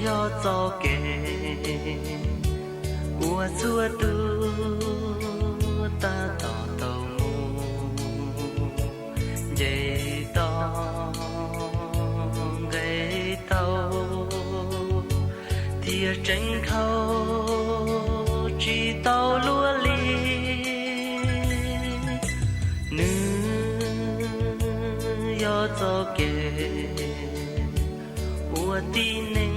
Yog txoj kev uas txhua tus tab tom tau mus, nce toj nqe tau, tiam tseeb dhau tsis tau luaj li. Nws yog txoj kev uas tib neeg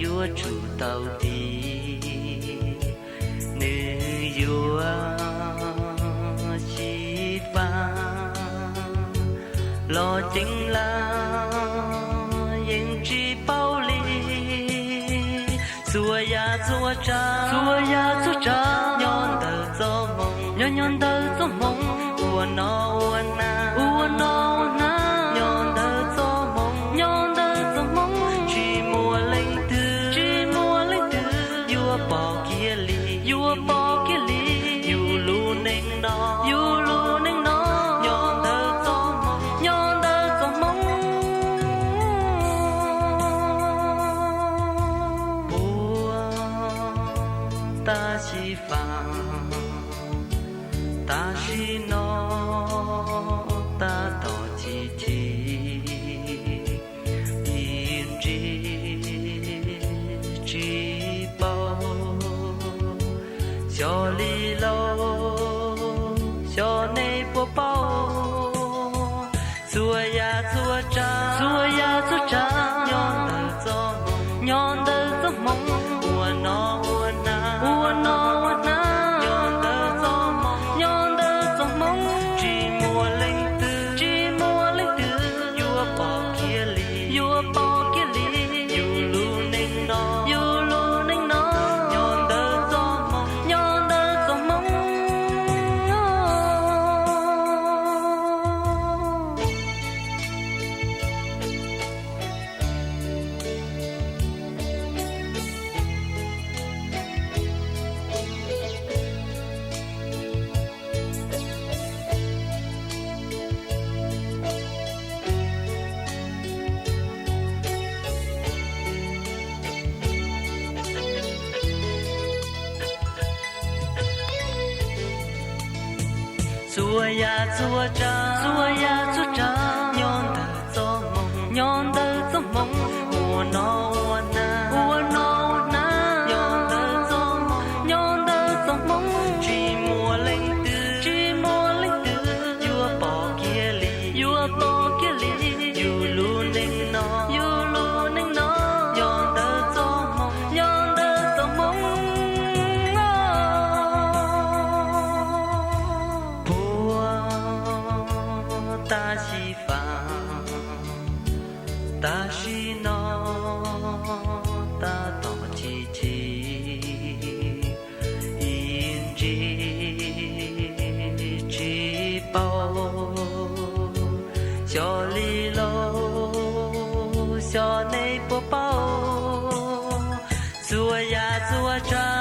yuav tsum tau tiv, nws yuav xyiv fab los ceev lawm yeej tsis paub li. Txhua yam txhua tsav, txhua yam txhua tsav nyob ntawm txoj hmoov, nyob nyob ntawm txoj hmoov, ua noj ua hnav, ua noj ua hnav nyob ntawm txoj hmoov, nyob ntawm txoj hmoov, tsis muaj leej twg, tsis muaj leej twg yuav pom kiag li, yuav pom kiag li yus lub neej no, yus lub neej no nyob ntawm txoj hmoov, nyob ntawm txoj hmoov. Puag tam sim faam, tam sim no tab tom chim chim, ib ntsis tsis paub, xyov li lauj, xyov nej puas paub. Txhua yam txhua tsav, txhua yam txhua tsav nyob ntawm txoj hmoov, nyob ntawm txoj hmoov, ua noj ua hnav, ua noj ua hnav nyob ntawm txoj hmoov, nyob ntawm txoj hmoov, tsis muaj leej twg, tsis muaj leej twg yuav pom kiag li, yuav pom kiag li yus lub neej no, yus lub neej no nyob ntawm txoj hmoov, nyob ntawm txoj hmoov. Txhua yam txhua tsav, txhua yam txhua tsav nyob ntawm txoj hmoov, nyob ntawm txoj hmoov, ua noj ua hnav, ua noj ua hnav nyob ntawm txoj hmoov, nyob ntawm txoj hmoov, tsis muaj leej twg, tsis muaj leej twg yuav pom kiag li, yuav pom kiag li yus lub neej no, yus lub neej no nyob ntawm txoj hmoov, nyob ntawm txoj hmoov. Puag tam sim faam, tam sim no tab tom chim chim, ib ntsis tsis paub, xyov li lauj, xyov nej puas paub. Txhua yam txhua tsav,